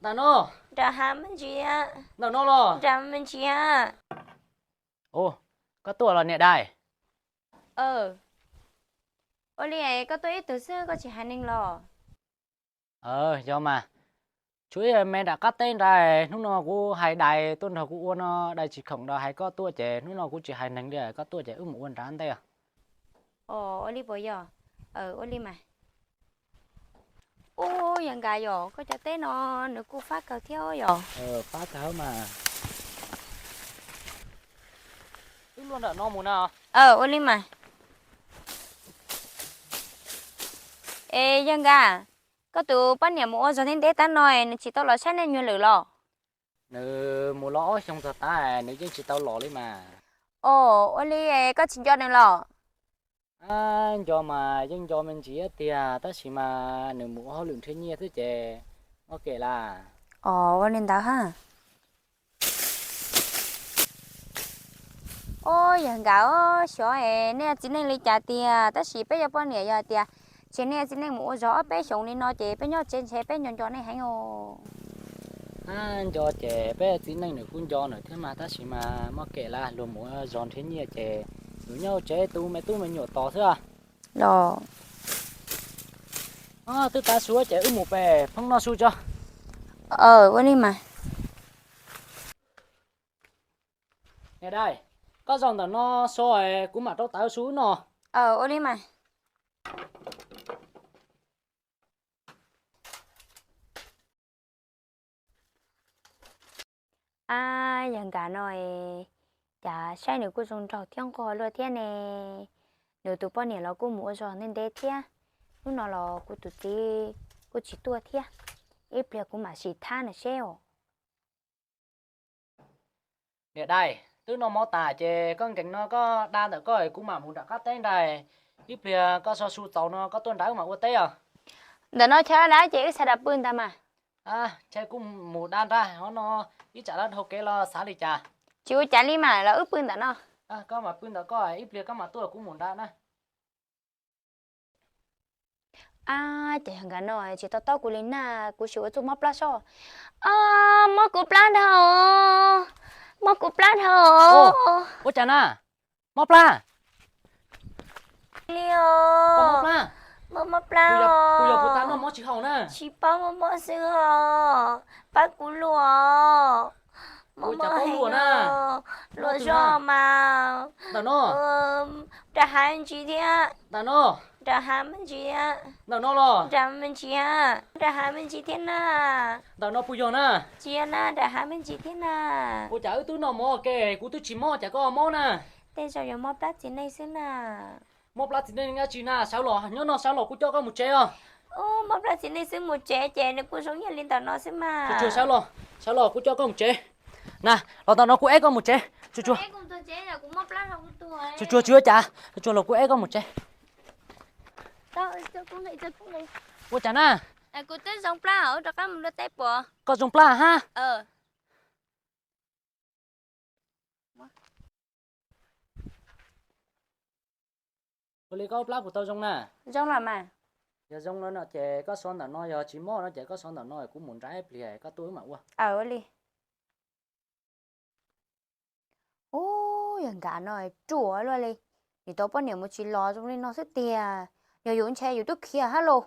Ntawm no. Nram hav me ntsis. Ntawm no los? Nram me ntsis. Ua, koj tuaj los niam dais? Ua li koj tuaj ib tug xwb koj tsis hais neeg los? Yog mas, tshuav ib me nram qab teb nrad, hnub no kuv hais dais tuaj nrog kuv ua no, dais tsis khoom los hais koj tuaj ces hnub no kuv tsis hais neeg li, koj tuaj ces wb mus ua nrad ntej. Ua li puas yog? Ua li mas. Ub, yawg Nkaj, yog koj cov teb no nws kuj fab kawg thiab yog? Fab kawg mas. Wb luaj nram no mus na. Ua li mas. Es yawg Nkaj, koj tus poj niam mus ua zog ntev ntev tab no nws tsis tau los saib nej nyuag lwm los? Nws mus los ob xyoos txog tas nws yeej tsis tau los li mas. Ua li koj tsis nco nws los? Nco mas yeej nco me ntsis tiag tab sis mas nws mus ua hauj lwm nrhiav nyiaj xwb ces muab kem lawm. Ua li ntawd ha. Ub, yawg Nkaj, xyov nej txiv neej li cas tiag tab sis peb cov poj niam yog tias, ces nej txiv neej mus ua zog ob peb xyoos li no ces peb nyob tsev ntshe peb nco nco nej heev os. Nco ces peb txiv neej nws kuj nco nws thiab mas tab sis mas muab kem lawm, luag mus ua zog nrhiav nyiaj ces nws nyob tsev tu me tub me nyuam tos xwb. Los, twb tav su ces wb mus pem pheeb noj su tso. Ua li mas. Niam dais, koj zaum ntawm no so kuv mam rau tav su wb noj. Ua li mas. Ab, yawg Nkaj no, cas saib nws kuj zoo nraug thiab nquag luaj thiab ne. Nws tus poj niam los kuj mus ua zog ntev ntev thiab, hnub no los kuv tus txiv kuj tsis tuaj thiab, ib pliag kuv mam sim thab nws seb os. Niam dais, twb noj mov tas ces koj nkees no koj da ntawm koj, kuv mam mus nram qab teb nrad, ib pliag koj so su txaus no koj tuaj nrad wb mam ua teb os. Ntawm no chaw dab ces wb sawv daws pw ntag mas. Ntshe kuv mus da nrad hov no, ib tsam lawv dhau kev los xav li cas. Tsis ua cas li mas, los wb pw ntawm no. Koj mam pw ntawm koj, ib pliag koj mam tuaj kuv mus nrad na. Ab, ces yawg Nkaj no tsis to taub kuv li na, kuv sim ua txuj mob plab soj. Mob kuv plab dhau, mob kuv plab dhau. Ua cas na? Mob plab li os. Mob plab, mob plab, kuv yog puas tas noj mov tsis haus na. Tsis paub, mob mob xwb os, pab kuv luaj. Mob mob heev na, luaj zog mas. Ntawm no. Nram hav me ntsis thiab. Ntawm no. Nram hav me ntsis. Ntawm no los? Nram me ntsis, nram hav me ntsis thiab na. Ntawm no puas yog na? Tsis yog na, nram hav me ntsis thiab na. Ua cas wb twb noj mov ua ke kuv twb tsis mob cas koj mob na? Tej zaum yog mob plab txiv neej xwb na. Mob plab txiv neej dab tsi na, sawv los, nyob no sawv los kuv coj koj mus tsev os. Mob plab txiv neej xwb mus tsev ces nws kuj zoo nyiaj li ntawm no xwb mas. Tsuag tsuag sawv los, sawv los kuv coj koj mus tsev. Na, los ntawm no kuv eb koj mus tsev. Tsuag tsuag, tsuag tsuag tsis ua cas, tsuag tsuag los kuv eb koj mus tsev. Ua cas na? Kuv twb zoo plab, rov qab mus luaj teb puas? Koj zoo plab hab? Ua li koj ua plab puas tau zoo na? Zoo los mas. Yog zoo no ces koj so ntawm no, yog tsis mob no ces koj so ntawm no kuv mus nrad ib pliag koj tuaj wb mam ua. Ua li. Ub, yawg Nkaj no ruam luaj li. Nws tus poj niam mus tsis los zoo li no xwb tiag. Yog yus ntshe yus twb khiav hab lauj.